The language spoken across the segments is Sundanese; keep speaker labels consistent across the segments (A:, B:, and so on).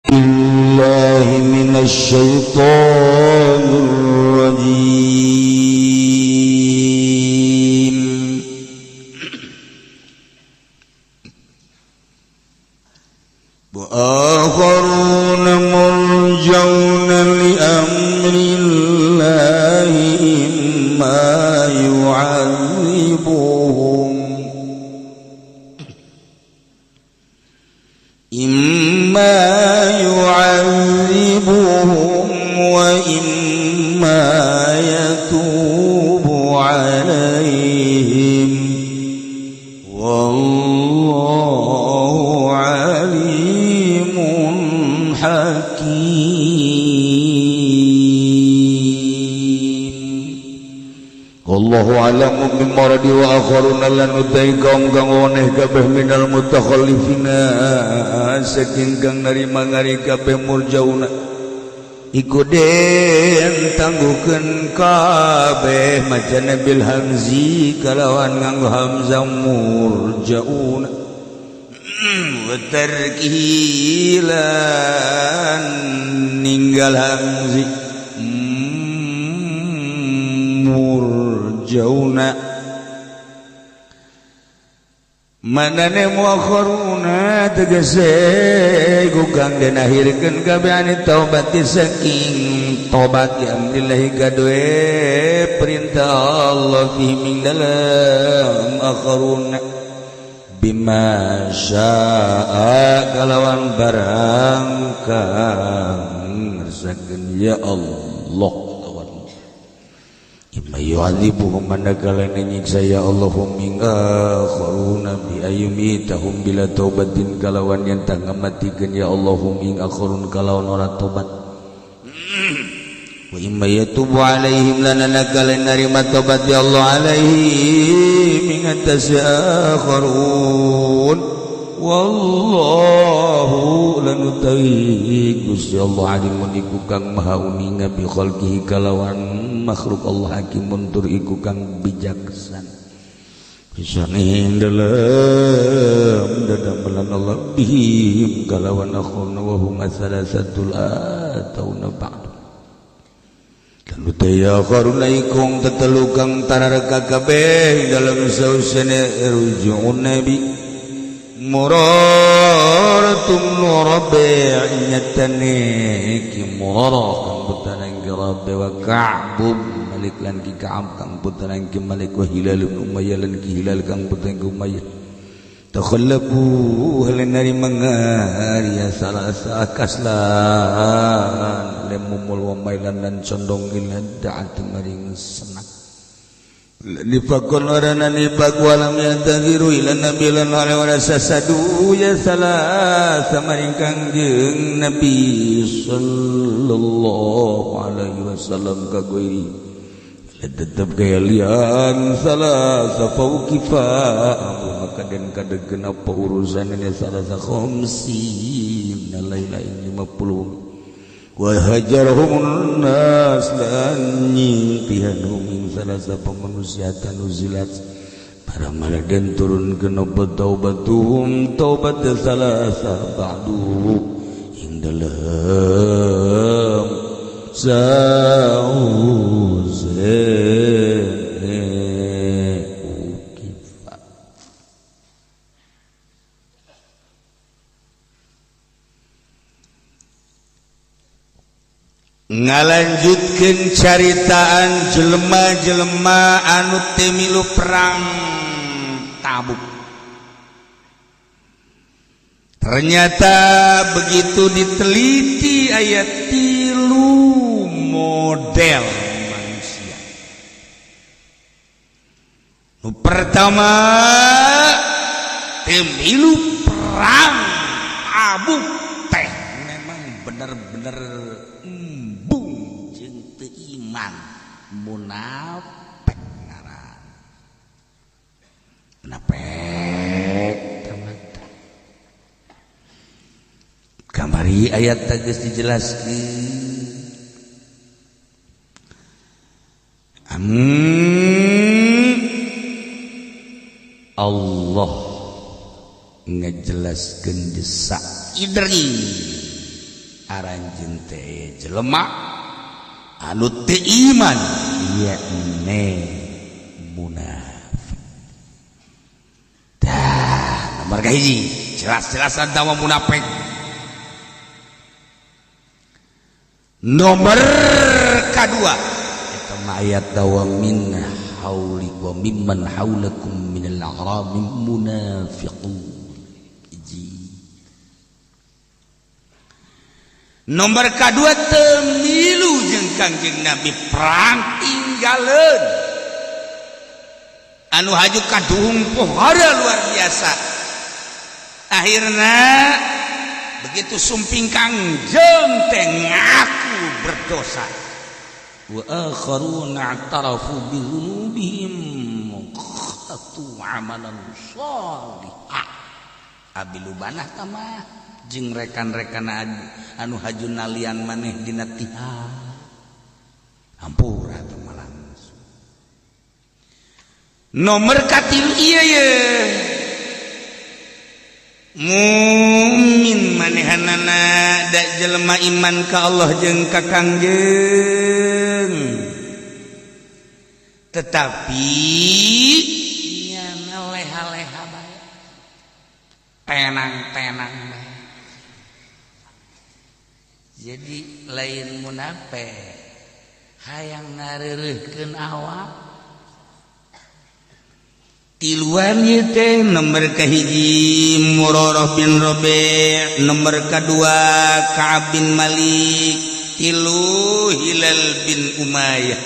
A: بالله من الشيطان الرجيم. وآخرون مرجون لأمر الله إما يعذبهم إما يعذبهم وإما يتوب عليهم والله عليم حكيم. Wallahu a'lamu bimuradi wa akharuna lan utai kaum kang oneh kabeh minal mutakhallifina saking kang narima ngari kabeh murjauna iku den tangguhkeun kabeh macana bil hamzi kalawan nganggo hamzah murjauna wa tarkihi lan ninggal hamzi murjauna manane muakharuna tegese iku kang den akhirkeun kabeh ani taubat saking tobat ya amrillahi kadue perintah Allah fi min dalam akharuna bima syaa kalawan barang kang ngersakeun ya Allah. Imma yu'adzibuhum manakala nyiksa ya Allahum ing akharuna bi ayyumitahum bila taubatin kalawan yen tah ngamatikeun ya Allahum ing akharun kalawan ora tobat. Wa imma yatubu alaihim lan manakala narima tobat ya Allah alaihim ing atase akharun. Wallahu lan utawi Gusti Allah alimun iku kang maha uninga bi khalqihi kalawan makhluk Allah hakimun tur iku kang bijaksana. Bisane dalam dadamelan Allah bihim kalawan akhuna wa hum salasatul atauna ba'd. Dan utawi akharuna iku tetelu kang tarareka kabeh dalam sausane rujuun nabi Muraratum Rabi' nyatane ki Murarah kang putrane ki Rabi' wa Ka'b Malik lan ki Ka'ab kang putrane ki Malik wa Hilal bin Umayyah lan ki Hilal kang putrane ki Umayyah takhallafu halanari mangari ya salasa kaslan lemumul wa mailan lan condong ila da'at maring senang nifakun warana nifak walam yantadhiru ila nabi lan ora sasadu ya salah maring Kangjeng Nabi sallallahu alaihi wasallam kagoiri tetep gaya lian salah faukifa maka den kadegen apa urusan ini salah khamsin laila 50 wa hajarhum nas lan nyingkihanhum salasa pemanusia tanuzilat para maladen turun ke nopo taubatuhum taubat salasa ba'du ing dalam sauze ukifa. Ngalanjutkeun caritaan jelema-jelema anu teu milu perang Tabuk. Ternyata begitu diteliti ayat tilu model manusia. Nu pertama teu milu perang Tabuk teh memang bener-bener embung jeung teu iman, munafik ngaran. Munafik tamata. Kamari ayat geus dijelaskeun. Allah ngejelaskeun desak idri. Aranjeun teh jelema anu teu iman, yakni munafik. Dah, nomor kahiji jelas-jelas ada munafik. Nomor kedua eta mah ayat dawa min hauli wa mimman haulakum minal a'rabi munafiqun. Hiji. Nomor kedua temilu jeung Kangjeng Nabi perang tinggaleun anu haju kaduhung pohara luar biasa. Akhirna begitu sumping Kangjeng teh ngaku berdosa. Wa akharuna i'tarafu bi dzunubihim khatu amalan shalihah. Abi lubanah tamah jeung rekan-rekan anu haju nalian maneh dina tiha hampura teh langsung. Nomor katilu ieu ye mumin manehanana da jelema iman ka Allah jeung ka Kangjeng, tetapi nyana leha-leha bae, tenang-tenang bae. Jadi lain munafik, hayang ngareureuhkeun awak. Tiluan ieu teh nomor kahiji Murarah bin Rabi', nomor kadua Ka'ab bin Malik, tilu Hilal bin Umayyah.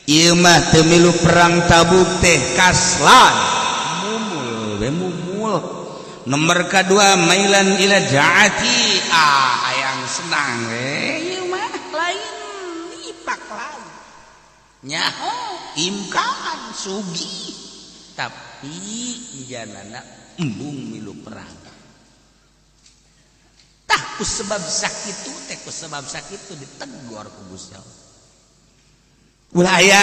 A: Ieu mah teu milu perang Tabuk teh kaslan, mumul we mumul. Nomor kadua mailan ila jaati, ah hayang senang we ieu mah lain ipak lain nyaho imkan sugih, tapi janana embung milu perang. Tah ku sebab sakitu teh, ku sebab sakitu ditegor ku Gusti Allah. Ulah aya,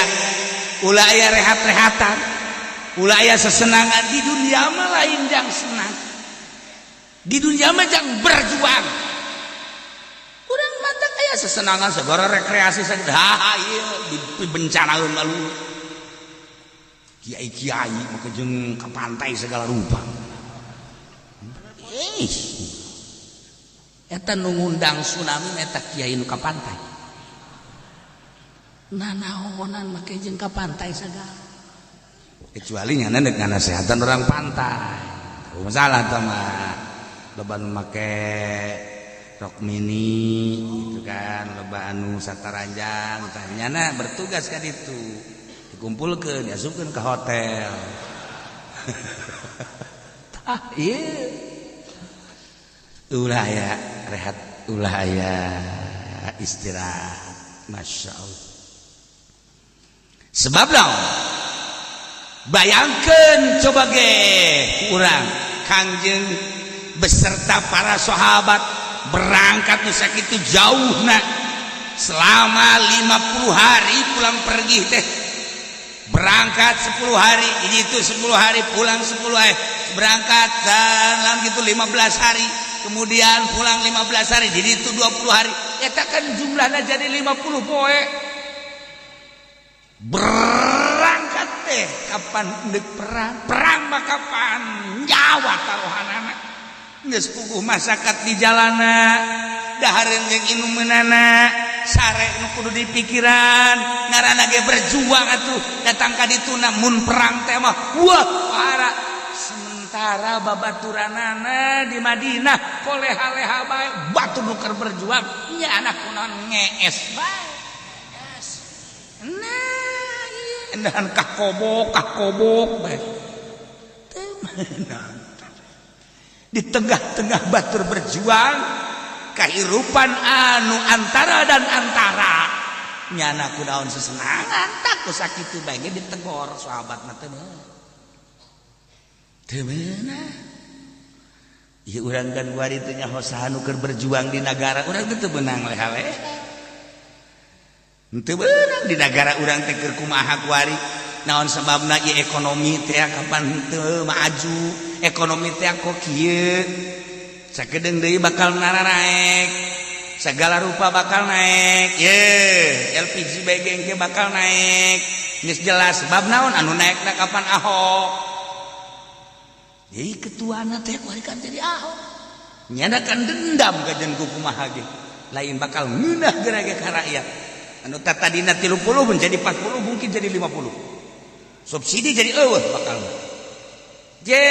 A: ulah aya rehat-rehatan, ulah aya sesenangan di dunia mah. Lain jang senang di dunia mah, jang berjuang. Urang mata aya sesenangan segala rekreasi sakit, ha ieu di bencanaeun malu. Kiai-kiai maka jeung ke pantai segala rupa. Ih, eta nu ngundang tsunami eta kiai nu ka pantai. Nanaonan make jeung ka pantai segala, kecuali nyana dek nganasehatan orang pantai, masalah tah mah. Loba nu make rok mini gitu kan, loba anu sataranjang, tah nyana bertugas kan itu dikumpulkeun, diasupkeun ke hotel. Tah ieu ulah aya rehat, ulah aya istirahat. Masya Allah. Sebab naon? Bayangkan coba ge kurang Kangjeng beserta para sahabat berangkat nu sakitu jauh nak selama 50 hari pulang pergi teh. Berangkat 10 hari ini itu 10 hari, pulang 10 hari, berangkat dan gitu 15 hari, kemudian pulang 15 hari, jadi itu 20 hari. Eta kan jumlahnya jadi 50 poe berangkat teh. Kapan ndek perang? Perang mah kapan nyawa taruhanana. Geus puguh masyarakat di jalana, dahareun jeung inumeunana, sare nu kudu dipikiran. Ngaranna ge berjuang atuh, datang ka ditu mun perang teh mah wah parah. Sementara babaturanana di Madinah koleha-leha bae, batur nu keur berjuang nya anak kunaon ngees bae. Nah ieu endahan kakobok kakobok bae teu meunang. Di tengah-tengah batur berjuang, kehidupan anu antara dan antara, nyana kunaon sesenangan. Tak ku sakitu bae ge ditegor sahabat mah, teu teu meunang. Ieu urang kan kuari teh nyaho saha nu keur berjuang di nagara urang teh. Teu meunang leha-leha, teu meunang. Di nagara urang teh keur kumaha kuari? Naon sebabna ieu ekonomi teh kapan teu maju? Ekonomi teh kok kieu, sakedeung deui bakal nararaek. Segala rupa bakal naik. Ye, LPG BG engke bakal naik. Geus jelas sebab naon anu naikna kapan Ahok. Jadi ketuana teh kuari kan jadi Ahok. Nyana kan dendam ka jeung kumaha ge. Lain bakal ngeunah geura ge ka rakyat. Anu tadina 30 menjadi 40, mungkin jadi 50. Subsidi jadi eueuh bakal. Je.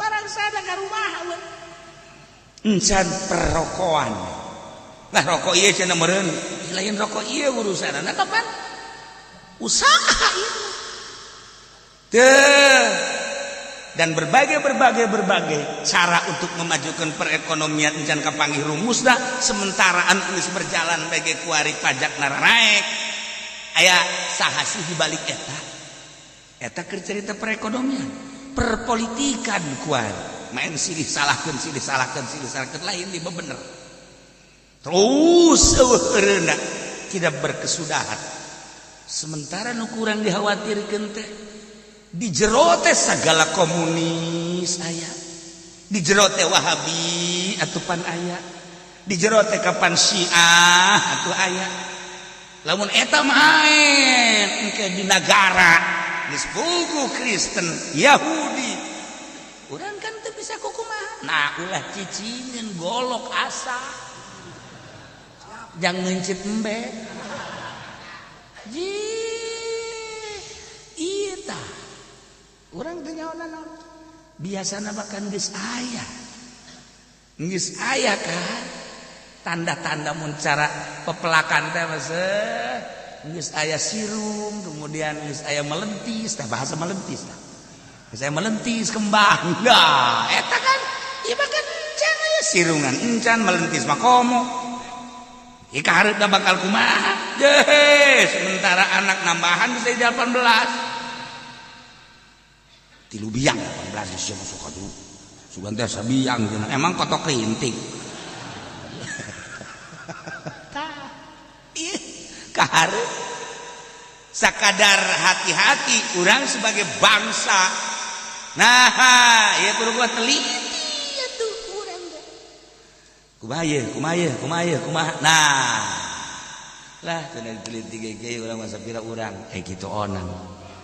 A: Barang sada ka rumah we. Encan perrokoan. Lah rokok ieu cenah meureun, lain rokok ieu urusanna kapan? Usaha ieu. Teu. Dan berbagai berbagai berbagai cara untuk memajukan perekonomian encan kapanggih rumusna, sementara anu geus berjalan bagi kuari pajak naik. Aya saha sih di balik eta? Eta keur cerita perekonomian, perpolitikan kuari. Main silih salahkeun, silih salahkeun, silih salahkeun, lain di bener. Terus eueuh eureuna tidak berkesudahan. Sementara nu kurang dikhawatirkeun teh di jero teh segala komunis aya, di jero teh Wahabi atupan aya, di jero teh kapan Syiah atuh aya. Lamun eta main engke di nagara geus puguh Kristen, Yahudi, urang kan teu bisa kukumaha. Nah, ulah cicingin golok asa jang ngeuncit embe. Ji, ieu tah urang teh nyaho naon. Biasana bahkan geus aya. Geus aya kan tanda-tanda mun cara pepelakan teh mah geus aya sirum, kemudian geus aya melentis, tah bahasa melentis tah. Geus aya melentis kembang. Nah, eta kan ieu mah kan encan aya sirungan, encan melentis mah komo. Ieu kahareupna bakal kumaha? Jeh, sementara anak nambahan bisa jadi 18. Tilu biang 18 geus masuk atuh. Sugan teh sabiang cenah. Emang kotok rintik. Tah. Ih, kahareup. Sakadar hati-hati urang sebagai bangsa. Nah, ieu kudu gua teliti atuh urang teh. Kumaha ye, kumaha ye, kumaha ye, kumaha. Nah. Lah cenah diteliti ge urang masa pira urang kitu onang.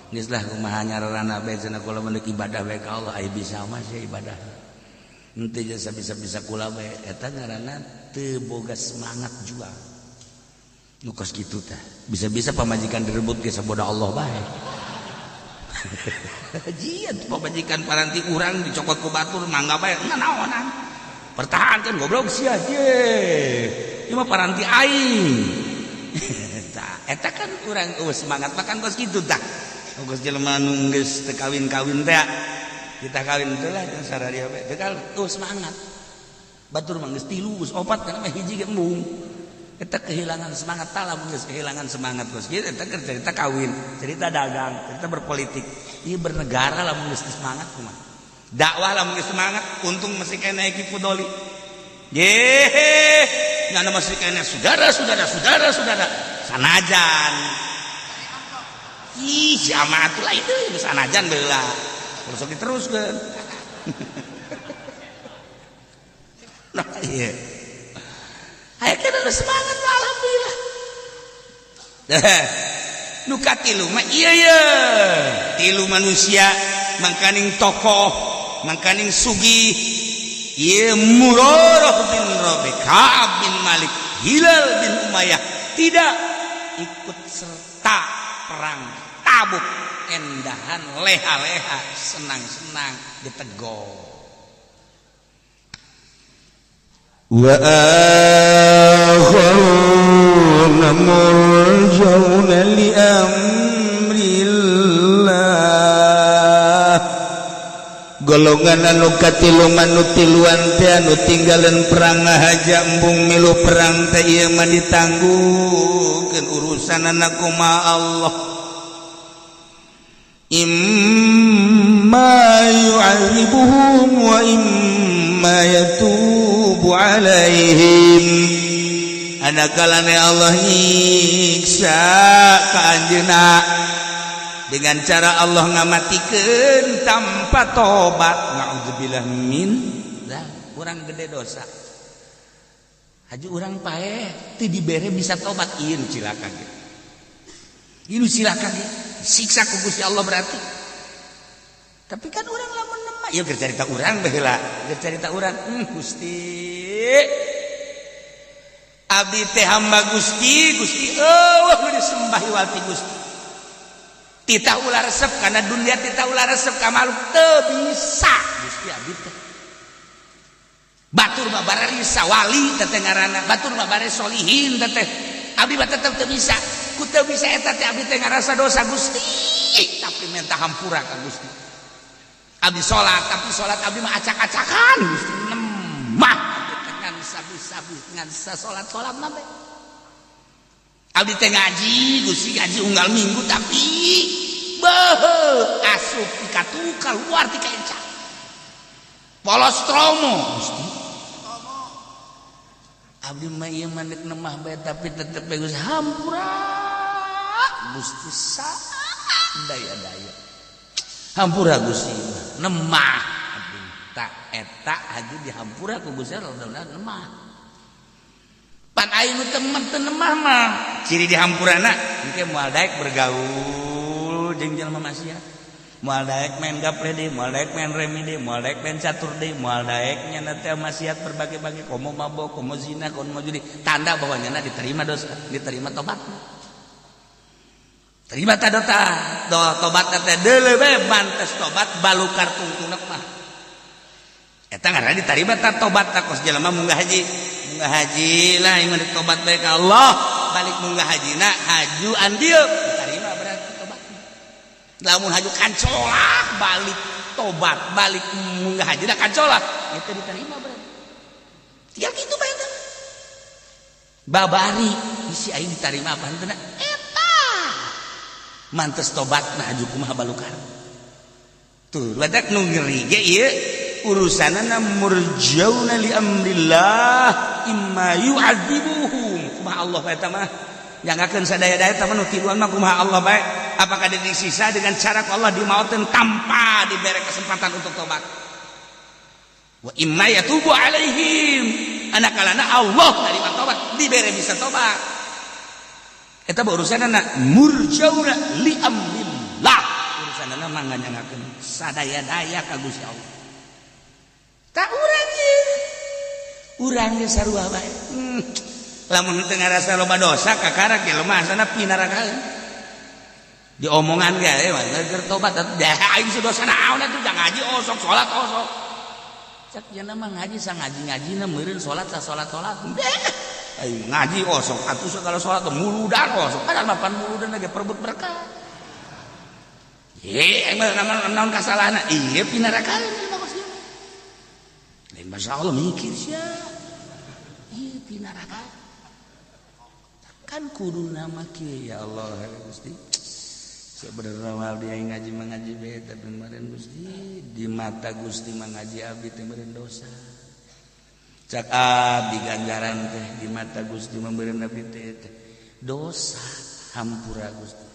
A: Geus lah kumaha nyararana bae cenah kula mah ibadah bae ka Allah, aya bisa mah sia ibadah. Henteu jasa bisa-bisa kula bae eta ngaranna teu boga semangat juang. Nu kos kitu tah. Bisa-bisa pamajikan direbut ge saboda Allah bae. Jian pamajikan paranti urang dicokot ku batur mangga bae nanaonan. Pertahankan goblok sia ye. Ieu mah paranti aing. Tah eta kan urang eueuh semangat makan kos kitu tah. Geus jelema nu geus teu kawin-kawin teh kita kawin teh lah jeung sararia bae teu eueuh semangat. Batur mah geus tilu geus opat kana mah hiji ge embung. Eta kehilangan semangat tah lamun geus kehilangan semangat geus kieu eta keur cerita kawin, cerita dagang, cerita berpolitik. Ieu bernegara lamun geus semangat kumaha? Dakwah lamun geus semangat untung masih keneh Ki Fudoli. Ye, nyana masih keneh saudara saudara saudara saudara sanajan. Ih, jamaah lah itu sanajan beula. Terus diteruskeun. Nah, iya. Aya kana semangat alhamdulillah. Dah. Nu katilu mah ieu ye. Tilu manusia mangkaning tokoh, mangkaning sugih. Ieu Murarah bin Rabi, Ka'ab bin Malik, Hilal bin Umayyah tidak ikut serta perang Tabuk, endahan leha-leha, senang-senang ditegor.
B: Wa akharuna murjauna li amrillah. Golongan anu katilu manu tiluan teh anu tinggalan perang ngahaja embung milu perang teh ieu mah ditangguhkeun urusanana kumaha Allah. Imma yu'adzibuhum wa imma yatubu alaihim. Anakalane Allah nyiksa ka anjeunna dengan cara Allah ngamatikeun tanpa tobat. Naudzubillah. Naudzubillah min dah urang gede dosa. Haji urang paeh teu dibere bisa tobat ieu nu cilaka ge. Ieu nu cilaka ge siksa ku Gusti Allah berarti. Tapi kan urang lamun nemah ieu keur carita urang baheula, keur carita urang, Gusti. Abdi teh hamba Gusti, Gusti eueuh nu disembah iwal ti Gusti. Titah ulah resep karena dunia, titah ulah resep ka makhluk teu bisa. Gusti, abdi teh batur mah bararisa wali teh ngaranna, batur mah bare solihin teh, abdi mah tetep teu bisa. Ku teu bisa eta teh abdi teh ngarasa dosa, Gusti, tapi minta hampura ka Gusti. Abdi salat, tapi salat abdi mah acak-acakan, Gusti. Nemah abdi teh ngan sabi-sabi ngan sasolat-salat mah bae. Abdi teh ngaji, Gusti, ngaji unggal minggu, tapi beuh asup ti katu keluar ti kaenca, polos tromo. Gusti, abdi mah ieu mah deuk nemah bae, tapi tetep bae, Gusti, hampura. Gusti, daya-daya hampura, Gusti, nemah abdi. Tak eta haji dihampura ku Gusti Allah nemah. Pan aing nu temen teu nemah mah ciri dihampurana engke moal daek bergaul jeung jelema maksiat, moal daek main gaple deui, moal daek main remi deui, moal daek main catur deui, moal daek nyana teh maksiat berbagai-bagai, komo mabok, komo zina, komo judi. Tanda bahwa nyana diterima dosa, diterima tobat. Terima ta dota do tobat teh deuleu bae, mantes tobat balukar tungtungna mah eta ngaranna diterima ta tobat. Ta kos jelema munggah haji, munggah haji lah ieu tobat bae ka Allah, balik munggah hajina haju andieu diterima berarti tobat. Lamun haju kancolak, balik tobat, balik munggah haji kancolak, itu diterima berarti. Tinggal gitu bae teh babari isi aing diterima apa henteu eta mantes tobat. Nah, haju kumaha balukar tuh badak nu ngeri ge ieu urusanana murjauna li amrillah imma yu'adzibuhum. Kumaha Allah eta mah nyangakeun sadaya-daya eta mah nu tiluan mah kumaha Allah bae. Apakah disiksa dengan cara ku Allah dimauteun tanpa diberi kesempatan untuk tobat, wa imma yatubu alaihim, anak kalana Allah narima tobat, dibere bisa tobat. Eta urusanana murjauna li amrillah, urusanana mah nyangakeun sadaya-daya ka Gusti Allah. Tak urang ieu, urang ge sarua bae. Lamun teu ngarasa loba dosa kakara ge lemah sana pinarakaeun diomongan ge mah keur tobat dah aing dosa naon atuh, ngaji osok, salat osok. Cek cenah mah ngaji sa ngaji-ngajina meureun, salat sa salat-salat. Aing ngaji osok atuh, segala salat muludan osok, padahal mah pan muludan ge perebut berkah. Ye, aing mah naon kasalahna ieu pinarakaeun. Lain Masya Allah mikir sia. Ieu pinaraka. Kan kudu nama kieu, ya Allah Gusti. Sebenarnya abdi aing ngaji mah ngaji bae, tapi kemarin Gusti di mata Gusti mah ngaji abdi teh meureun dosa. Cak abdi ganjaran teh di mata Gusti mah meureun abdi teh dosa, hampura Gusti.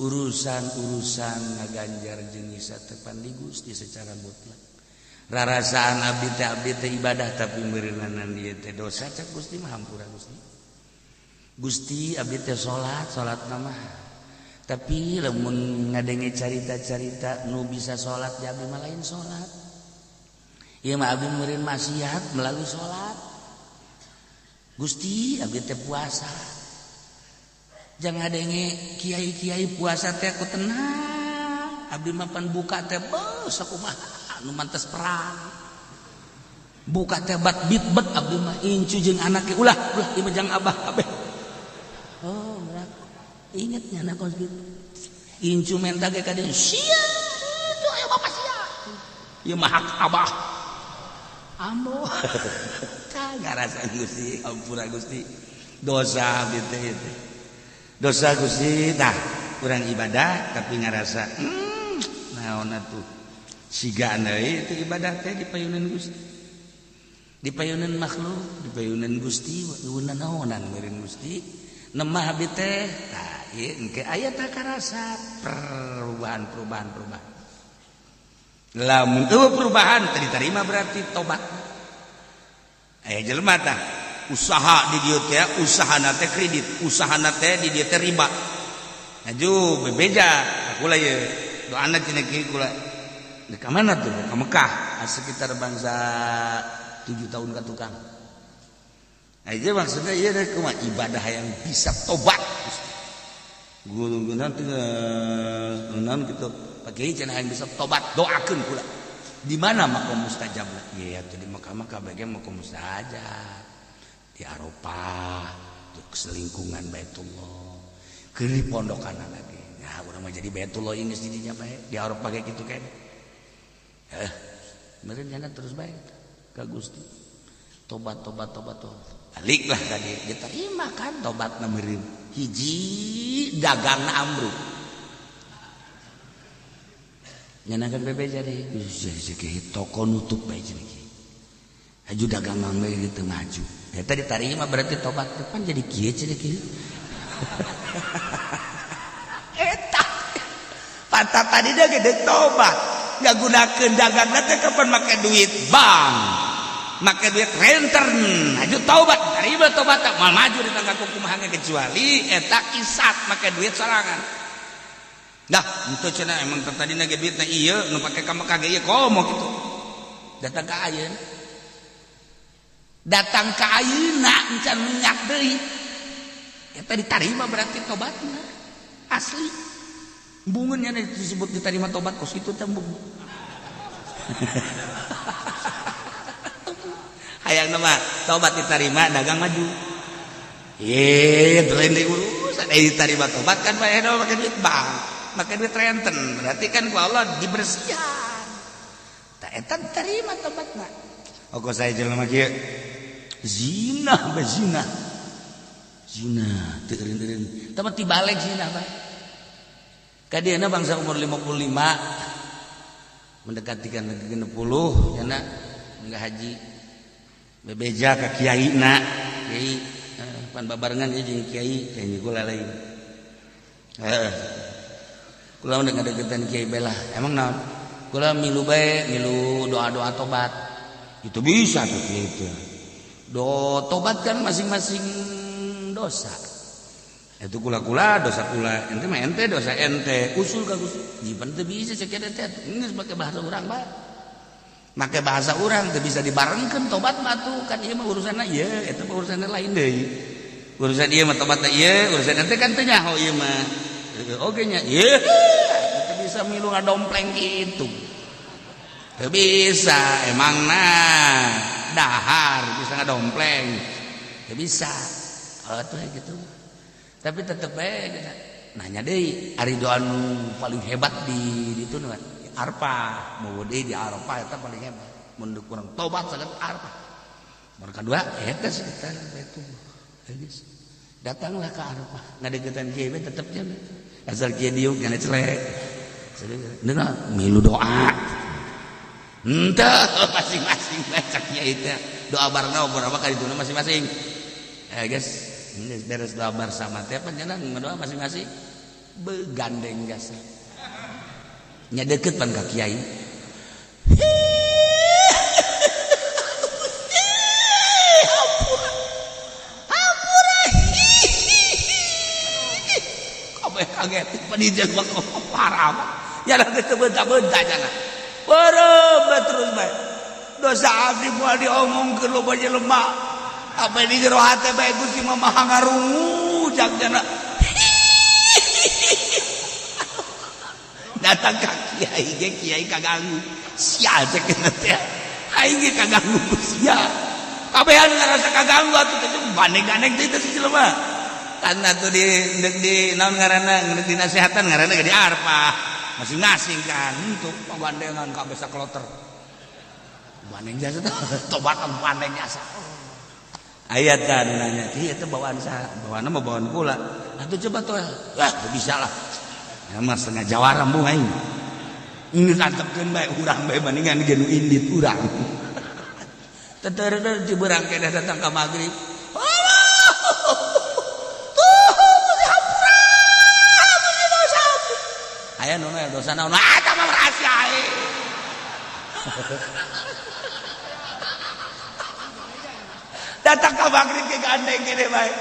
B: Urusan-urusan ngaganjar jeung nyiksa teh pan di Gusti secara mutlak. Rarasaan abdi teh ibadah, tapi meureunanan ieu teh dosa, cak Gusti mah hampura Gusti. Gusti, abdi teh salat, salat mah, tapi lamun ngadenge carita-carita nu bisa salat ya abdi mah lain salat ieu mah, abdi meureun maksiat melalui salat. Gusti, abdi teh puasa, jangan ngadenge kiai-kiai puasa teh aku tenang, abdi mah pan buka teh beuh sakumaha nu mantes perang, buka teh bat bit bet abdi mah, incu jeung anake ulah ulah ieu mah jang abah kabeh. Oh, berat inget nya kos gitu, incu menta ge ka dieu sia itu aya bapak sia ieu mah hak abah ambo ngarasa. Gusti, ampura Gusti, dosa abdi teh itu dosa, Gusti. Tah kurang ibadah tapi ngarasa naon atuh siga deui itu ibadah teh dipayunan Gusti, dipayunan makhluk, dipayunan Gusti naonan meureun. Gusti, nemah abdi teh. Tah ieu engke aya tah karasa perubahan perubahan perubahan. Lamun eueuh perubahan teu diterima berarti tobat. Aya jelema tah usaha di dieu teh, usahana teh kredit, usahana teh di dieu teh riba. Aju bebeja kula ye doana cenah kieu kula. Di ka mana tuh? Ka Mekah, sekitar bangsa 7 tahun ka tukang. Aja maksudnya iya deh kumaha ibadah yang bisa tobat. Guru nanti nan gitu pakai cenah yang bisa tobat doakeun kula. Di mana makom mustajab? Iya, jadi Mekah mah kabeh makom mustajab. Di Arafah, tuh selingkungan Baitullah. Keur di pondokan lagi. Nah, urang mah jadi Baitullah geus di dinya bae. Di Arafah kayak gitu kan. Meureun nyana terus bae ka Gusti. Tobat tobat tobat tobat. Baliklah tadi diterima kan tobat meureun. Hiji dagangna ambruk. Nyana kan bebe jadi toko nutup bae cenah kieu. Aju dagangan bae gitu maju. Eta diterima berarti tobat depan jadi kieu cenah kieu. Eta pantat tadi dia gede tobat. Ngagunakeun dagangna teh kapan make duit bank, make duit renten, aju taubat, terima tobat mal maju di tangga kumaha kecuali eta isat make duit sorangan. Dah, itu cenah emang tadi ge duitna ieu nu pake ka Mekah ge ieu komo kitu. Datang ka ayeuna. Datang ka ayeuna encan minyak deui. Eta diterima berarti tobatna. Asli. Bungeun nya disebut diterima tobat kos kitu teh bung. Hayang nama tobat diterima dagang maju. Ye, lain deui urusan diterima tobat kan bae make duit bank, make duit renten. Berarti kan ku Allah dibersihan. Tah eta diterima tobatna. Oko saya jelema kieu zina bae zina. Zina teu eureun-eureun. Tapi tibalik zina bae. Kadiana bangsa umur 55 mendekati kan 60 nyana enggak haji. Bebeja ka kiai na. Kiai pan babarengan ieu jeung kiai kayaknya kula lain. Heeh. Kula udah ngadeukeutan kiai belah. Emang naon? Kula milu bae, milu doa-doa tobat. Itu bisa tuh kiai teh. Do tobat kan masing-masing dosa. Itu kula-kula dosa kula, ente mah ente dosa ente. Usul ka Gusti. Jipan teu bisa cek teh. Geus make bahasa urang bae. Make bahasa urang teu bisa dibarengkeun tobat mah tuh kan ieu mah urusanna ieu, eta mah urusanna lain deui. Urusan ieu mah tobatna ieu, urusan ente kan teu nyaho ieu mah. Oge nya ieu teu bisa milu ngadompleng kitu. Teu bisa emangna dahar bisa ngadompleng. Teu bisa. Oh tuh gitu. Tapi tetep bae nanya deui ari doa nu paling hebat di ditu nu Arafah, mau deui di Arafah eta paling hebat. Mun kurang tobat saged Arafah. Nomor kedua eta sekitar Baitullah. Geus. Datanglah ke Arafah, ngadeukeutan kieu we tetep nya. Asal kieu diuk nyana celek. Deuna milu doa. Henteu masing-masing bae cak kiai teh. Doa bareng beberapa kali dituna masing-masing. Guys, beres doa bersama teh panjenengan ngadoa masing-masing begandeng jasa. Nya deukeut pan ka kiai. Hampura. Hampura. Kabeh kaget panitia mah parah. Ya lah geus bentak-bentak jana. Beureum terus bae. Dosa abdi moal diomongkeun loba jelema. Apa di jero hate bae Gusti mah maha ngarungu jak jana. Datang ka kiai ge kiai kaganggu. Sia cek teh. Aing ge kaganggu ku sia. Kabehan ngarasa kaganggu atuh teh bandeng-gandeng teh teh si jelema. Karena tuh di naon ngaranna di nasihatan ngaranna ge di Arfah. Masing-masing kan untuk pagandengan kabeh sakloter. Bandeng jasa teh tobatan bandeng jasa. Ayat kan nanya, iya itu bawaan saha? Bawaan mah bawaan kula. Atuh coba tuh, wah bisa lah. Ya mah setengah jawara mung aing. Ini antepkeun bae urang bae bandingan ge nu indit urang. Teter di berang keneh datang ka magrib. Tuh, hampura. Dosa. Aya nu dosa naon? Ah, tah mah rahasia aing. Datang ka maghrib ke gandeng gede bae.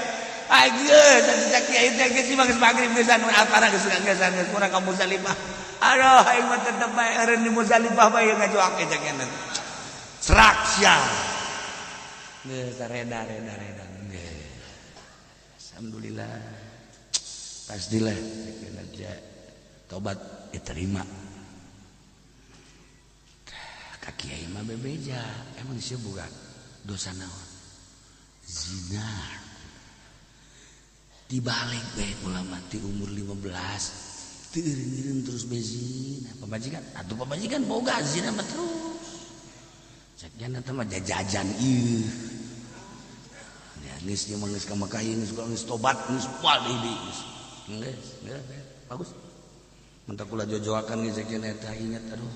B: Ageus atuh kiai teh geus mah geus maghrib geus anu apara geus geus geus kurang ka Muzdalifah. Aduh aing mah tetep bae eureun di Muzdalifah bae ngajoak cek nya. Serak sia. Geus reda reda reda. Geus. Alhamdulillah. Pastilah cek tobat diterima. Ka kiai mah bebeja, emang sia boga dosa naon? Zina. Dibalik bae ulama ti umur 15 teu eureun-eureun terus be zina. Pamajikan atuh pamajikan boga zina mah terus. Cek nya teh mah jajajan ieu. Ya geus ieu mah geus ka Mekah ieu geus geus tobat geus moal deui geus. Geus, geus bagus. Mentak kula jojoakan geus cek nya eta ingat aduh.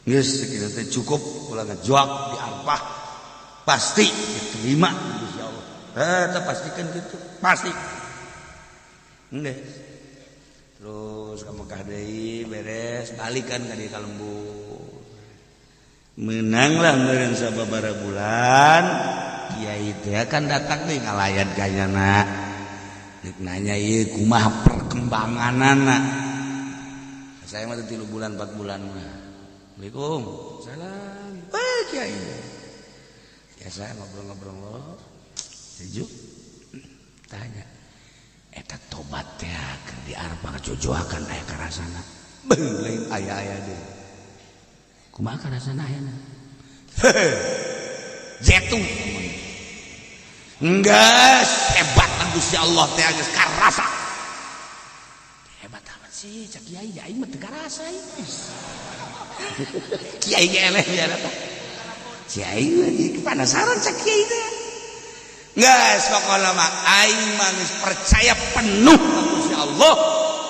B: Geus cek teh cukup kula ngajoak di Arfah pasti diterima Gusti Allah. Eta pastikan gitu, pasti. Geus. Terus ka Mekah deui beres balikan ka dieu ka lembur. Menanglah meureun sababaraha bulan kiai teh kan datang deui ngalayat ka nyana. Rek nanya ieu kumaha perkembanganana. Saya mah 3 bulan 4 bulan mah. Assalamualaikum. Salam. Wah kiai. Biasa ngobrol-ngobrol. Sejuk. Tanya. Eta tobat teh keur di Arfah ngajojoakan aya karasana. Beuh lain aya-aya deui. Kumaha karasana ayana? Zetu. Enggeus hebat Gusti Allah teh geus karasa. Hebat amat sih cak kiai aing mah teu karasa ieu. Kiai ge eleh ya eta. Kiai mah penasaran cak kiai teh. Geus pokona mah aing mah geus percaya penuh ka Gusti Allah.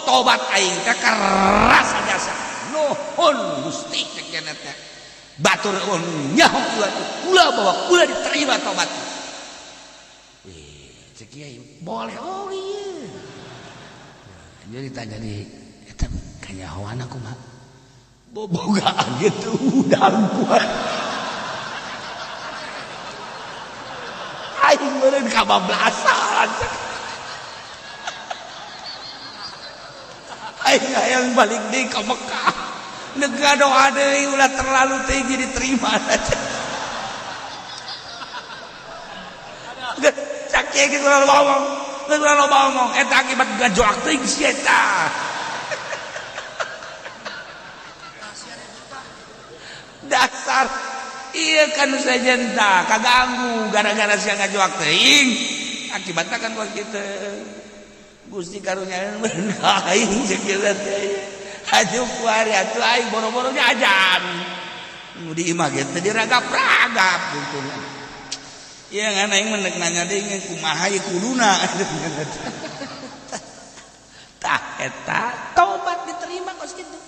B: Tobat aing teh karasa jasa. Nuhun Gusti cek nya teh. Batur nyaho kula kula bahwa kula diterima tobat. Cek kiai boleh oh iya. Jadi ditanya di eta kanyahoan aku mah. Bobogaan gitu udang kuat. Aing meureun kabablasan. Aing hayang balik deui ka Mekah. Nega doa deui ulah terlalu tinggi diterima. Cak kiai geus ulah loba omong. Geus ulah loba omong eta akibat gajoak teuing si eta. Dasar iya kan sajenta kaganggu gara-gara sia ngajoak teuing akibatna kan kos kitu. Gusti karunya aing ceuk teh. Aduh kuari atuh aing boro-boro jajan. Nu di imah ge teu diragap-ragap untungna. Ieu ngan aing mah neuk nanya deui kumaha ieu kuduna. Tah eta tobat diterima kos kitu.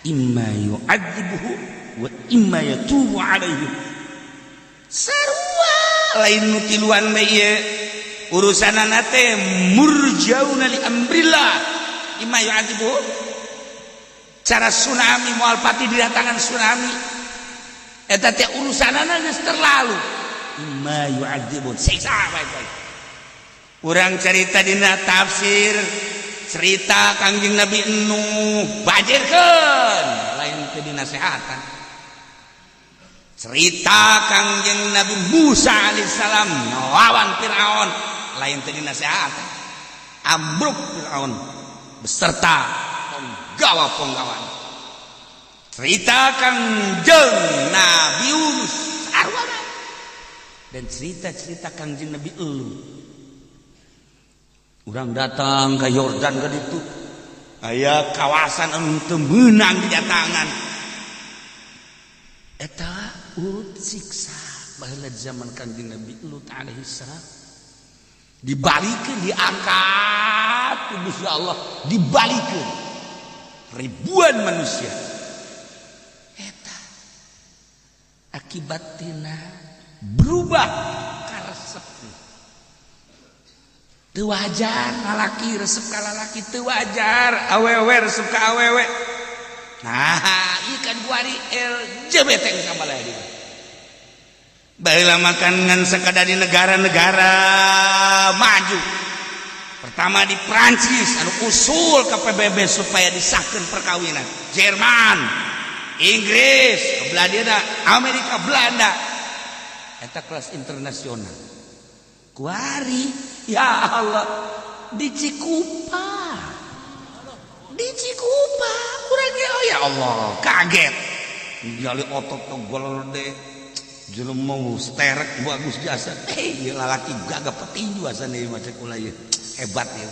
B: Imma yu'adzibuhu wa imma yatubu alaihi. Sarua lain nu tiluan bae ieu. Urusanana teh murjauna li amrillah. Imma yu'adzibuhu. Cara tsunami moal pati didatangan tsunami. Eta teh urusanana geus terlalu. Imma yu'adzibun siksa bae bae. Urang carita dina tafsir cerita Kangjeng Nabi Nuh bajirkeun lain teu dinasehatan. Cerita Kangjeng Nabi Musa alaihissalam ngelawan Firaun lain teu dinasehatan. Ambruk Firaun beserta penggawa-penggawa. Cerita Kangjeng Nabi Yunus sarua dan cerita-cerita Kangjeng Nabi Lut. Urang datang ke Yordan ke ditu. Aya kawasan anu teu meunang didatangan. Eta urut siksa baheula zaman Kangjeng Nabi Lut alaihi salam. Dibalikeun diangkat ku Gusti Allah, dibalikeun ribuan manusia. Eta akibat tina berubah karesep. Teu wajar lalaki resep ka lalaki, teu wajar awewe resep ka awewe. LGBT sama lagi. Baheula makan ngan sekadar di negara-negara maju. Pertama di Prancis anu usul ke PBB supaya disahkan perkawinan. Jerman, Inggris, Belanda, Amerika, Belanda. Eta kelas internasional. Kuari, ya Allah, di Cikupa. Di Cikupa, urang oh ya Allah, kaget. Ningali otot togol deh. Jelema sterek bagus jasa. Eh, ieu lalaki gagah petinju asana ieu mah cek ulah ieu. Hebat ya.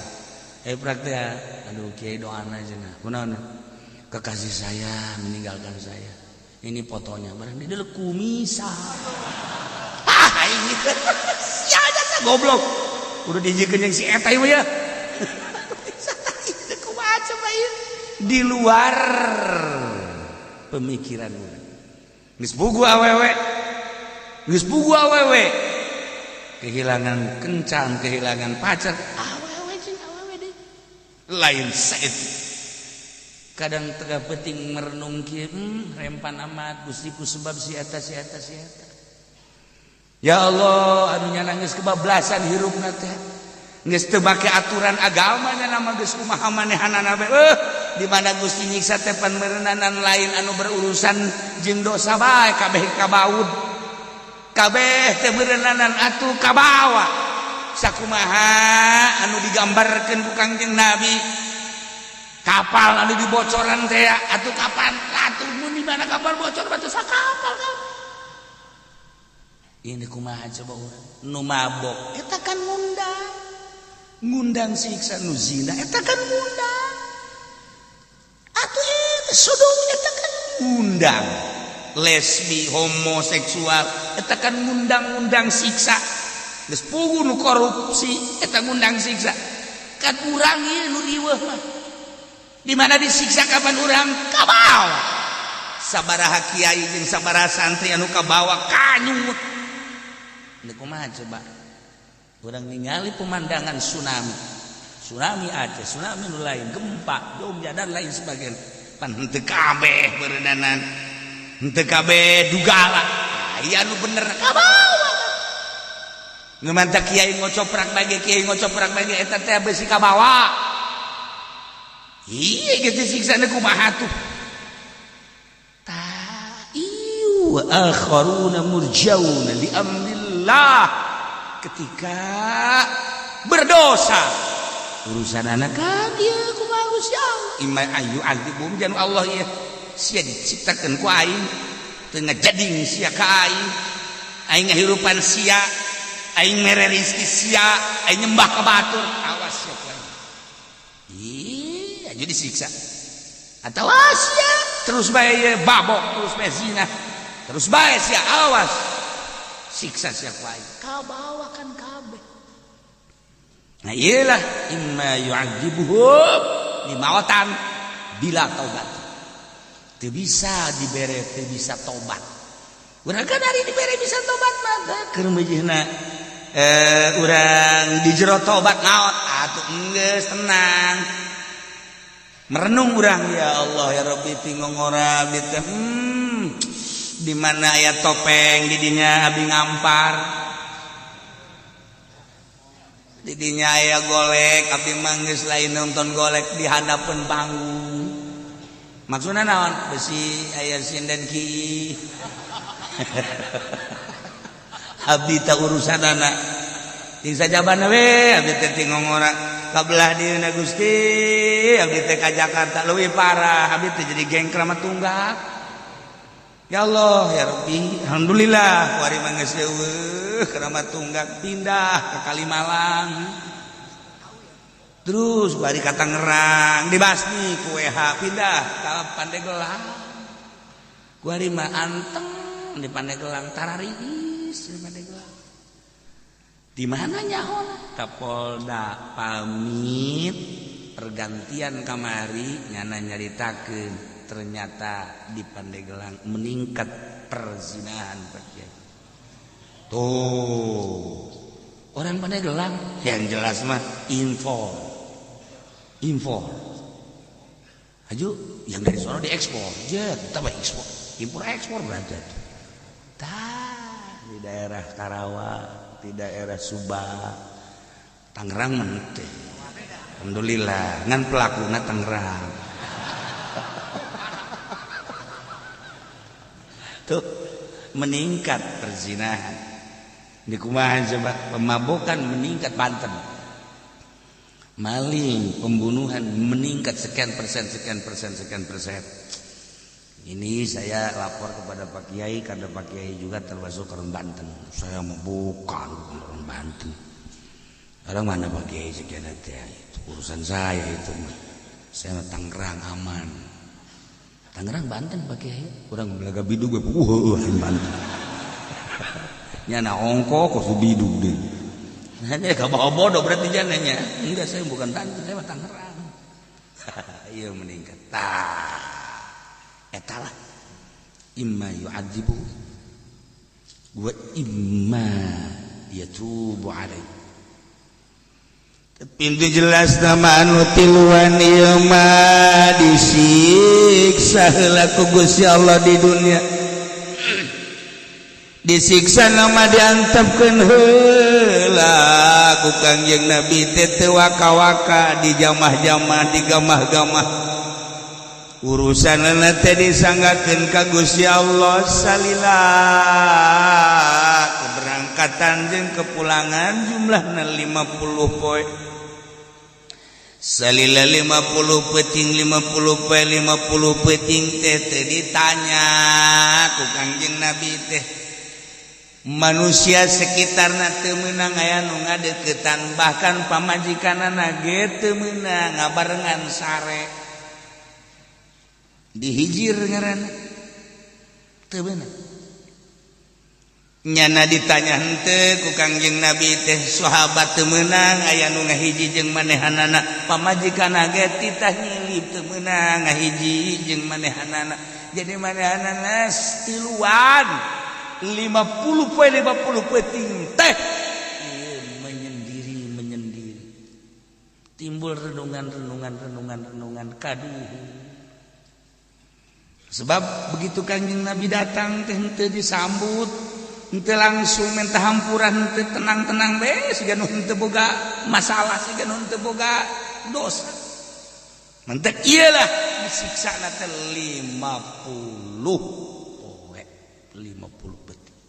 B: Eh praktek ya. Aduh kiai doana cenah. Kunaon? Kekasih saya meninggalkan saya. Ini fotonya barang di dalam kumisa. Ah, ini sia jasa goblok. Udah dijiekeun jeung si eta ieu ya. Kumaha coba ieu? Di luar pemikiran urang. Geus puguh awewe. Geus puguh awewe. Kehilangan kencan, kehilangan pacar, awewe jeung awewe deui. Lain saeutik. Kadang tengah penting merenung kieu, rempan amat Gusti ku sebab si eta si eta si eta. Ya Allah, anu nya geus kebablasan hirupna teh. Geus teu make aturan agama nya nama geus kumaha manehanana bae. Di mana Gusti nyiksa teh pan meureunanan lain anu berurusan jeung dosa bae kabeh kabaud. Kabeh teh meureunanan atuh kabawa. Sakumaha anu digambarkeun ku Kangjeng Nabi. Kapal anu dibocoran teh atuh kapan atuh mun di mana kapal bocor batu sakapal kan. Ini kumaha coba urang nu mabok eta kan ngundang ngundang siksa, nu zina eta kan ngundang atuh eta sodom eta kan ngundang, lesbi homoseksual eta kan ngundang-ngundang siksa, geus puguh nu korupsi eta ngundang siksa kan. Urang ieu nu riweuh mah di mana disiksa kapan urang kabawa. Sabaraha kiai jeung sabaraha santri anu kabawa kanyut. Ini kumaha coba urang ningali pemandangan tsunami, tsunami Aceh, tsunami nu lain, gempa Jogja dan lain sebagainya, pan henteu kabeh beureunanan, henteu kabeh dugala aya nu bener kabawa. Nu mantap kiai ngocoprak bagi kiai ngocoprak bagi eta teh besi kabawa. Iya gitu, siksana kumaha tuh. Ta ieu akharuna murjauna li amrillah. Ketika berdosa urusan anak kan ieu kumaha Gusti Allah imma ayu azibum jan Allah ieu sia diciptakeun ku aing teu ngajading sia ka aing, aing ngahirupan sia, aing mere rizki sia, aing nyembah ka batur, awas sia ku aing. Ih, aja disiksa atau sia terus bae babok, terus bae zina, terus bae sia, awas siksa sia ku aing kabawa kan kabeh. Nah iyalah imma yu'adzibuhum dimawatan bila taubat teu bisa dibere, teu bisa tobat. Urang kan hari dibere bisa tobat mah keur meujeuhna urang di jero tobat maot atuh enggeus tenang merenung urang, ya Allah ya Rabbi tingongora abdi teh, di mana aya topeng didinya abdi ngampar, didinya aya golek abdi mah geus lain nonton golek di handapeun panggung. Maksudna naon? Besi aya sinden ki abdi tak urusanana ting sajabana we abdi teh tingongora kabelah dieuna Gusti. Abdi teh ka Jakarta leuwih parah, abdi teh jadi geng Kramat Tunggak. Ya Allah ya Rabbi, alhamdulillah kuari mah geus eueuh Kramat Tunggak, pindah ke Kalimalang, terus kuari ka Tangerang dibasmi ku WH, pindah ka Pandeglang. Kuari mah anteng di Pandeglang, tarariis di Pandeglang. Di mana nyaho? Kapolda pamit pergantian kamari nyana nyaritakeun ternyata di Pandeglang meningkat perzinahan. Pak Kiai tuh orang Pandeglang yang jelas mah info info aju yang dari sono diekspor jet tambah ekspor. Impor ekspor berarti. Tah, di daerah Karawang, di daerah Subang, Tangerang mente. Alhamdulillah, ngan pelakuna Tangerang. Tuh meningkat perzinahan. Di kumaha coba pemabokan meningkat Banten. Maling, pembunuhan meningkat sekian persen, sekian persen, sekian persen. Ini saya lapor kepada Pak Kiai karena Pak Kiai juga termasuk orang Banten. Saya mau bukan orang Banten. Orang mana Pak Kiai sekian nanti itu urusan saya itu. Saya Tangerang aman. Tangerang Banten Pak Kiai. Orang belaga bidug gue Banten. Nyana ongko kok bidug deh. Hanya gak bawa bodoh berarti jananya. Enggak, saya bukan Banten, saya mah Tangerang. Iya meningkat. Tah. Etalah imma yu'adzibu wa imma yatubu alaih.
A: Pintu jelas nama anu tiluan ieu mah disiksa heula ku Gusti Allah di dunia. Disiksa nama diantepkeun heula ku Kangjeng Nabi teh teu waka-waka di jamah-jamah di gamah-gamah. Urusanana teh disanggakeun ka Gusti Allah salila keberangkatan jeung kepulangan jumlahna 50 poe. Salila 50 peuting 50 poe 50 peuting teh teu ditanya ku Kangjeng Nabi teh. Manusia sekitarna teu meunang aya nu ngadeukeutan bahkan pamajikanana ge teu meunang ngabarengan sare. Dihijir ngaranna teu beunang. Nyana ditanya henteu ku Kangjeng Nabi teh sahabat teu meunang aya nu ngahiji jeung manehanana pamajikanna ge titah nyilip teu meunang ngahiji jeung manehanana. Jadi manehanana tiluan 50 poe 50 peuting teh
B: menyendiri menyendiri timbul renungan renungan renungan renungan kaduh.
A: Sebab begitu Kangjeng Nabi datang teh henteu disambut, henteu langsung minta hampura, henteu tenang-tenang bae siga nu henteu boga masalah, siga nu henteu boga dosa. Mentek ieu lah disiksa na teh 50 poe, 50 peuting.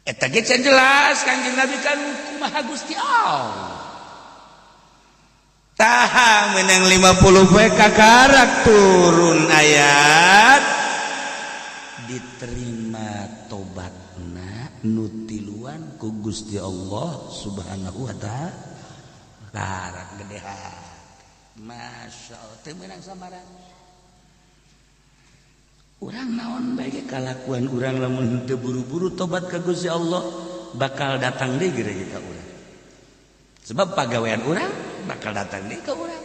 A: Eta ge can jelas Kangjeng Nabi kan kumaha Gusti Allah. Taha menang 50 poe kakarak turun ayat
B: diterima tobatna nu tiluan ku Gusti Allah Subhanahu wa taala. Karak gede hati. Masya Allah teu meunang sambarang. Urang naon bae kalakuan urang lamun henteu buru-buru tobat ka Gusti Allah bakal datang deui geura ka urang. Sebab pagawean urang bakal datang deui ka urang.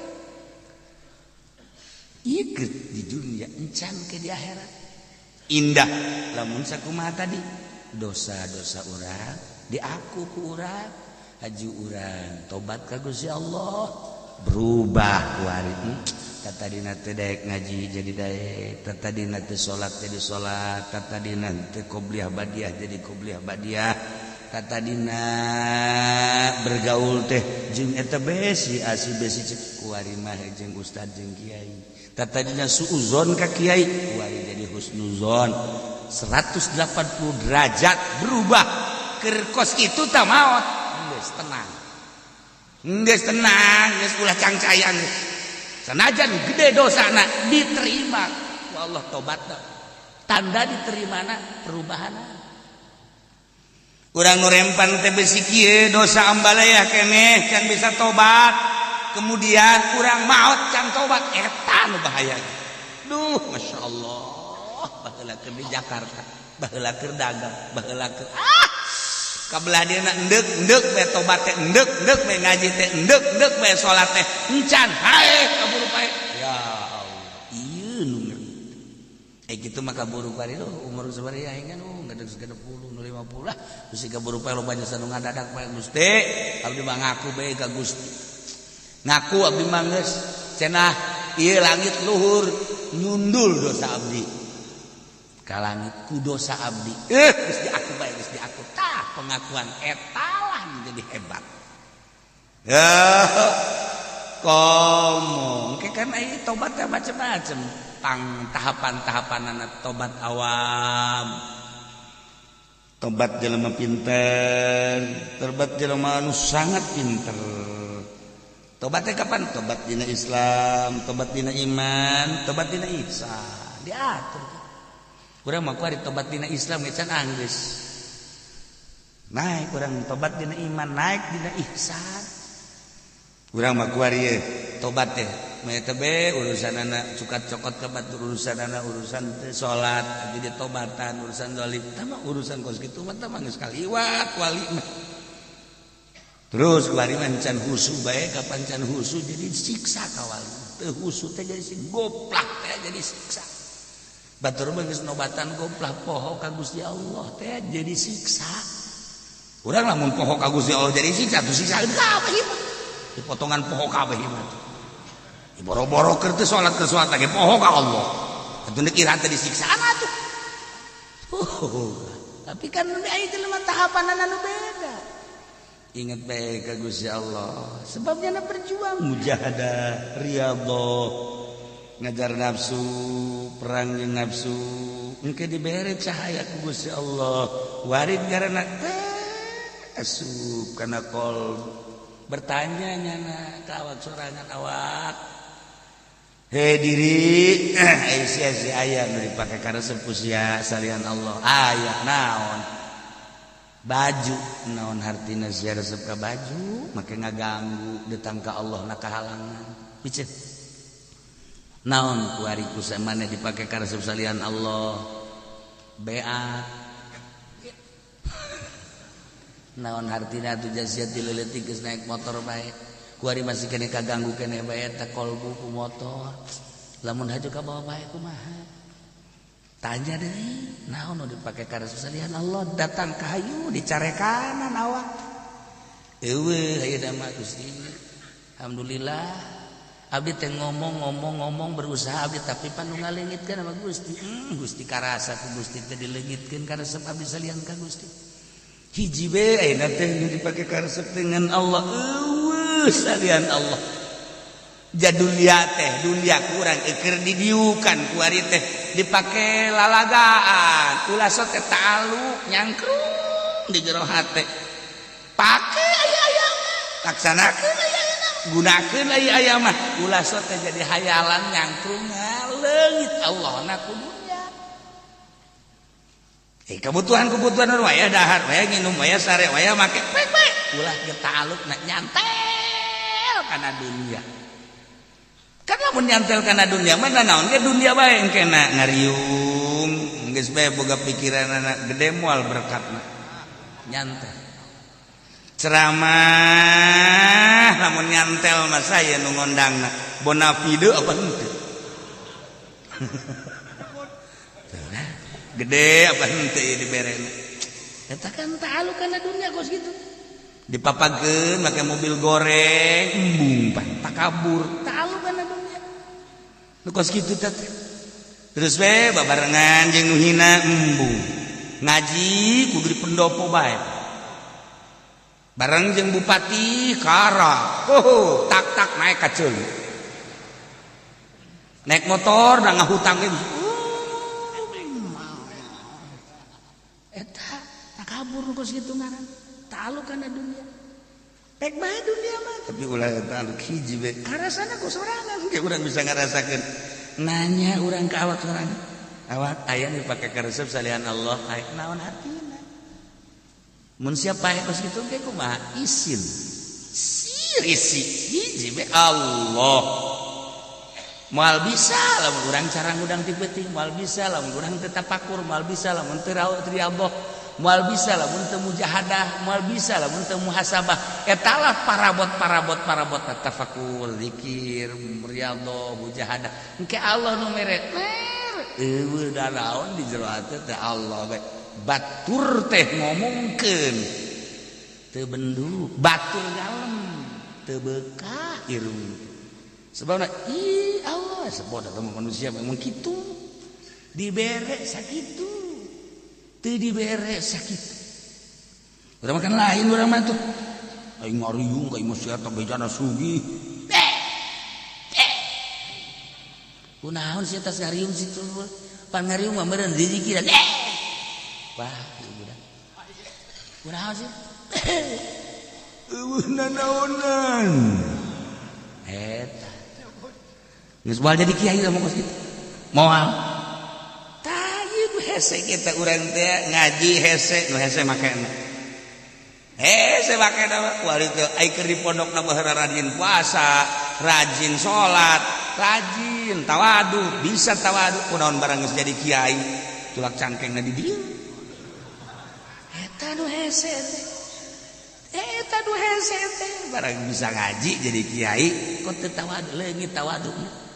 B: Ieu di dunia encan ke di akhirat.
A: Indah
B: lamun sakumaha tadi dosa-dosa urang diaku ku urang, haji urang tobat ka Gusti Allah berubah kuari. Tadina teh daek ngaji jadi daek, tadina teh salat jadi salat, tadina teh qobliyah badiah jadi qobliyah badiah, tadina bergaul teh jeung eta besi asi besi cek kuari mah jeung ustad jeung kiai, tadina suuzon ka kiai kuari jadi husnuzon. 180 derajat berubah keur kos itu tak maot geus tenang, geus tenang, geus ulah cangcayang. Sanajan gede dosana diterima ku Allah tobatna, tanda diterimana perubahanna.
A: Urang nu rempan teh besi kieu dosa ambalaya keneh can bisa tobat, kemudian urang maot can tobat eta nu bahaya. Duh Masya Allah,
B: baheula keur di Jakarta, baheula keur dagang, baheula keur
A: kabelah dieuna endek endek bae tobat teh endek endek bae ngaji teh endek endek bae salat teh encan hae kaburu pae.
B: Ya Allah, ieu nu ngeri. Gitu mah kaburu pae umur sabaraha aing kan geus 60 nu 50 lah geus kaburu pae loba jasa nu ngadadak pae Gusti. Abdi mah ngaku bae ka Gusti. Ngaku abdi mah geus cenah ieu langit luhur nyundul dosa abdi. Ka langit ku dosa abdi. Geus diaku bae, geus diaku. Tah pengakuan etalah jadi hebat. Ya komong ke kan ai tobat teh macem-macem. Tang tahapan-tahapanana tobat awam. Tobat jelema pinter, tobat jelema anu sangat pinter. Tobatnya kapan? Tobat dina Islam, tobat dina iman, tobat dina ihsan. Diatur. Urang mah kuari tobat dina Islam ge can anggeus. Naik urang tobat dina iman, naik dina ihsan. Urang mah kuari ye tobat teh mah teh urusanana cukat cokot ka batur, urusanana urusan teh salat, jadi tobatan, urusan zalim. Tah mah urusan kos kitu mah tah mah geus kaliwat wali mah. Terus kuari mah can husu bae, kapan can husu jadi siksa ka wali. Teu husu teh jadi si goplak teh jadi siksa. Batur mah geus nobatan goplak poho ka Gusti Allah teh jadi siksa. Urang lamun poho ka Gusti Allah jadi siksa tuh siksa kabeh ieu mah. Dipotongan poho kabeh ieu mah. Boro-boro keur teu salat keur salat lagi poho ka Allah. Atuh deuk ira teh disiksaan atuh. Tapi kan aya jelema tahapanana nu beda. Ingat bae ka Gusti Allah. Sebabnya na berjuang mujahadah, riyadhah, ngajar nafsu, perang jeung nafsu. Engke dibere cahaya ku Gusti Allah. Warid ngaranna teh asup kana qalb. Bertanya nyana ka awak sorangan awak. Hei diri, sia si aya nu dipake karesep ku sia salian Allah. Aya naon? Baju naon hartina sia resep ka baju, make ngaganggu datang ka Allah na kahalangan. Piceun. Naon kuari ku samane dipake karesep salian Allah? Beak. Naon hartina atuh sia ti leuletik geus naik motor bae. Kuari masih kene kaganggu kene bae eta kolbu ku motor. Lamun haju ka bawa bae kumaha? Tanya deui, naon nu dipake karesep salian Allah datang ka hayu dicarekanan awak. Eueuh ayeuna mah Gusti. Alhamdulillah abdi teh ngomong-ngomong-ngomong berusaha abdi tapi pan nu ngaleungitkeun sama Gusti. Gusti karasa ku Gusti teh dileungitkeun karesep abdi salian ka Gusti. Hiji be ayeuna teh nu dipake karesep dengan Allah. Eueuh salian Allah. Jadulia teh dunia kurang eker didiukan kuari teh dipake lalagaan ulah sok teh ta'aluk nyangkrung di jero hate. Pake aya aya mah laksanakeun aya aya gunakeun aya aya mah ulah sok teh jadi hayalan nyangkrung ngaleungit Allah na ku dunya. Kebutuhan-kebutuhan waya dahar, waya nginum, waya sare, waya make pek pek ulah ge ta'aluk na nyantel kana dunia. Kan lamun nyantel kana dunia mah naon ge dunia bae engkena ngariung geus bae boga pikiranana gede moal berkatna. Nyantel. Ceramah lamun nyantel mah saya nu ngondangna bonafide apa henteu? Gede apa henteu ieu diberena. Eta kan ta'aluk kana dunia kos kitu. Dipapakeun make mobil goreng embung pan takabur ta'aluk kana dunia. Nu kos kitu teh. Terus we babarengan jeung nu hina embung. Ngaji kudu di pendopo bae. Bareng jeung bupati kara. Oh, tak-tak naik ka ceuli. Naik motor da ngahutang ge. Eta takabur nu kos kitu ngaran. Ta'aluk kana dunia. Pek bae dunia mah tapi ulah ta'aluk hiji we. Karasana ku sorangan ge urang bisa ngarasakeun. Nanya urang ka awak sorangan. Awak aya nu dipake karesep salian Allah, aya naon hartina? Mun siapa pae kos kitu ge kumaha? Isin. Sir isi hiji we Allah. Moal bisa lamun urang cara ngudang ti peuting, moal bisa lamun urang teu tapakur, moal bisa lamun teu riyadhah, moal bisa lamun teu mujahadah, moal bisa lamun teu muhasabah. Etalah parabot-parabot parabot tafakur, zikir, riyadhah, mujahadah. Engke Allah nu mere. Eueuh da naon di jero hate teh Allah bae. Batur teh ngomongkeun teu bendu, batur ngalem teu beukah irung. Sebabna ih Allah sebodoh manusia memang kitu. Dibere sakitu, teu dibere sakitu. Urang makan lain, urang mah tuh aing ngariung ka imah si eta, bejana sugih. Eh eh, kunaon si eta ngariung situ? Pan ngariung mah meureun rezeki. Eh, wah, budak, kunaon sih? Eueuh nanaonan eta. Geus moal jadi kiai lah, kos kitu moal. Tah, ieu hese kita urang teh ngaji hese, nu hese makena hese makena wali teh. Ai keur di pondokna baheula rajin puasa, rajin salat, rajin tawadu, bisa tawadu. Kunaon barang geus jadi kiai tulak cangkengna di dieu? Eta nu hese teh, eta nu hese teh. Barang bisa ngaji jadi kiai kok teu tawadu, leungit tawaduna.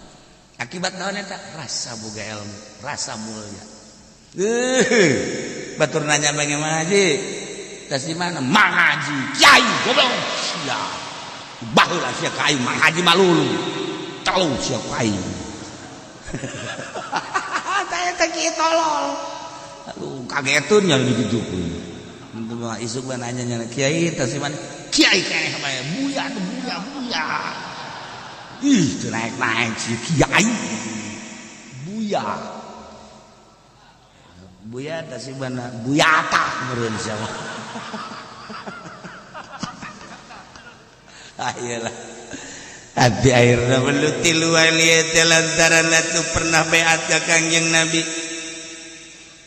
B: Akibat naon eta? Rasa boga ilmu, rasa mulia. Batur nanya, "Bagaimana, Haji? Tas di mana?" "Mang Haji kiai." "Goblok sia, baheula sia ka aing, Mang Haji malulu telu sia ku aing." Tah, eta kieu tolol. Aduh, kagetun nya digitukeun. Henteu mah isuk mah nanya nya, "Kiai tas di mana?" "Kiai keneh bae, buya tuh, buya, buya." Ih, teu naik-naik si kiai. Buya. Buya tas di mana? "Buyata meureun sia mah." Ah, iyalah. Hati akhirna belut tilu wali teh lantaran atuh pernah beat ka Kangjeng Nabi.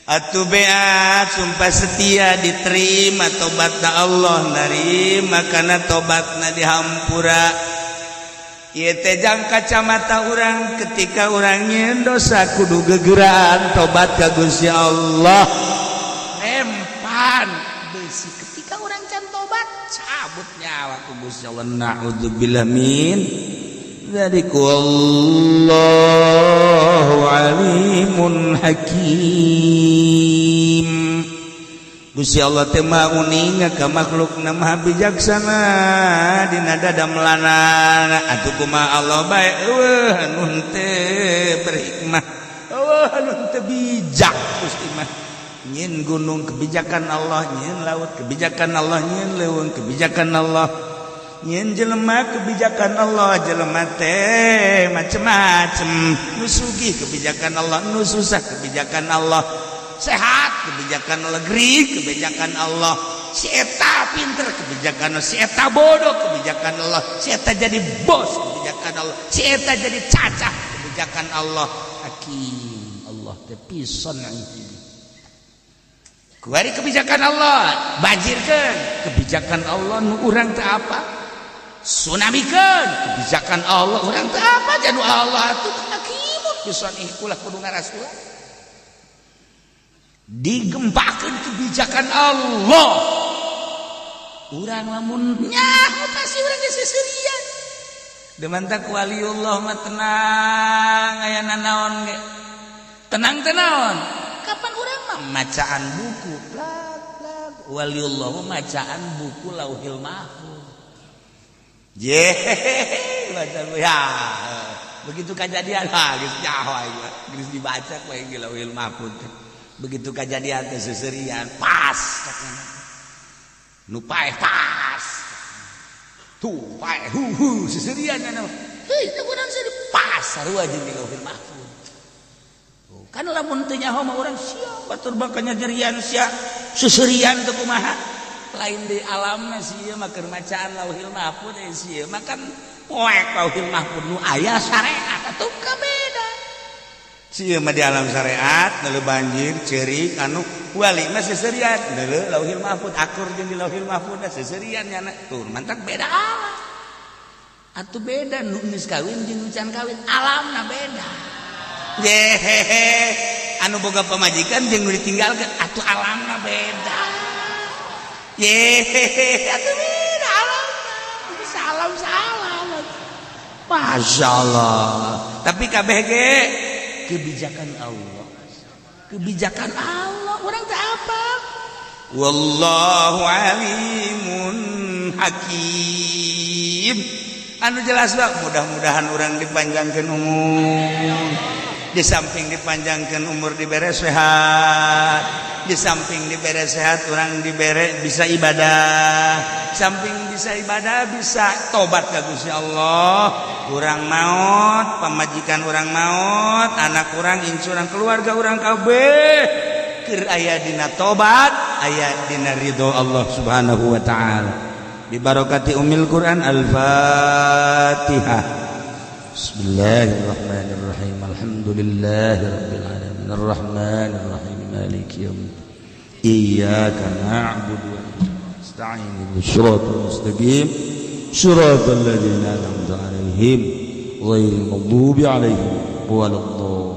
B: Atuh beat sumpah setia, diterima tobatna, Allah narima karena tobatna dihampura. Ieu teh jang kacamata urang ketika urang nyieun dosa kudu gegeraan tobat ka Gusti Allah. Rempan besi ketika urang can tobat, cabut nyawa ku Gusti Allah. Naudzubillah min dzalik. Wallahu alimun hakim. Gusti Allah teh Maha uninga ka makhlukna, Maha bijaksana dina dadamelanana. Atuh kumaha Allah bae, eueuh anu henteu berhikmah, eueuh anu henteu bijak. Gusti mah nyieun gunung kebijakan Allah, nyieun laut kebijakan Allah, nyieun leuweung kebijakan Allah, nyieun jelema kebijakan Allah. Jelema teh macem-macem, nu sugih kebijakan Allah, nu susah kebijakan Allah, sehat kebijakan Allah, gering kebijakan Allah, si eta pinter kebijakan Allah, si eta bodoh kebijakan Allah, si eta jadi bos kebijakan Allah, si eta jadi cacah kebijakan Allah. Hakim Allah teh pisan. Kuari kebijakan Allah banjirkeun, kebijakan Allah nu urang teh apa? Tsunamikeun, kebijakan Allah, urang teh apa? Janu Allah tuh hakimun pisan. Ulah kudu ngarasulah, digempakeun kebijakan Allah. Urang lamun nyaho pasti urang geus seserian. Demantak waliullah mah tenang, aya nanaon ge tenang. Tenaon kapan urang mah macaan buku plak plak, waliullah mah macaan buku Lauhil Mahfuz. Je baca ya, begitu kejadian, ah, geus nyaho aing mah, geus dibaca ku aing Lauhil Mahfuz. Begitu kejadian teh seserian pas, nu paeh pas tuh, paeh hu hu seserian nya. Hei, teh urang seri pas sarua jeung di Lauhil Mahfuz. Kan lamun teu nyaho mah urang sia batur bakal nyerian sia seserian teh kumaha? Lain di alamna sia mah keur macaan Lauhil Mahfuz. Eh, sia mah kan poek Lauhil Mahfuz nu aya syariat, atuh beda. Sia mah di alam syariat neuleuh banjir ceurik, anu wali mah seserian neuleuh Lauhil Mahfuz, akur jeung di Lauhil Mahfuz seserian nyana. Tuh, mantak beda alam atuh, beda nu geus kawin jeung nu can kawin, alamna beda. Jehehe, anu boga pamajikan jeung nu ditinggalkeun atuh alamna beda. Yehehe, atuh beda alamna. Salam salam. Masya Allah. Tapi kabeh ge kebijakan Allah. Kebijakan Allah. Urang teh apa? Wallahu alimun hakim. Anu jelas, Pak, mudah-mudahan urang dipanjangkan umur. Di samping dipanjangkan umur, dibere sehat. Di samping dibere sehat, urang dibere bisa ibadah. Samping bisa ibadah, bisa tobat ka Gusti Allah. Urang maut, pamajikan urang maut, anak urang, incu urang, keluarga urang, kabeh keur aya dina tobat, aya dina ridho Allah Subhanahu wa taala. Bibarokati umil Quran. Al-Fatihah. Bismillahirrahmanirrahim. Alhamdulillahirabbil alamin, arrahmanirrahim, maliki yaumiddin, iyyaka na'budu wa iyyaka nasta'in, ihdinas siratal mustaqim, siratal ladzina an'amta 'alaihim, ghairil maghdubi 'alaihim waladdallin.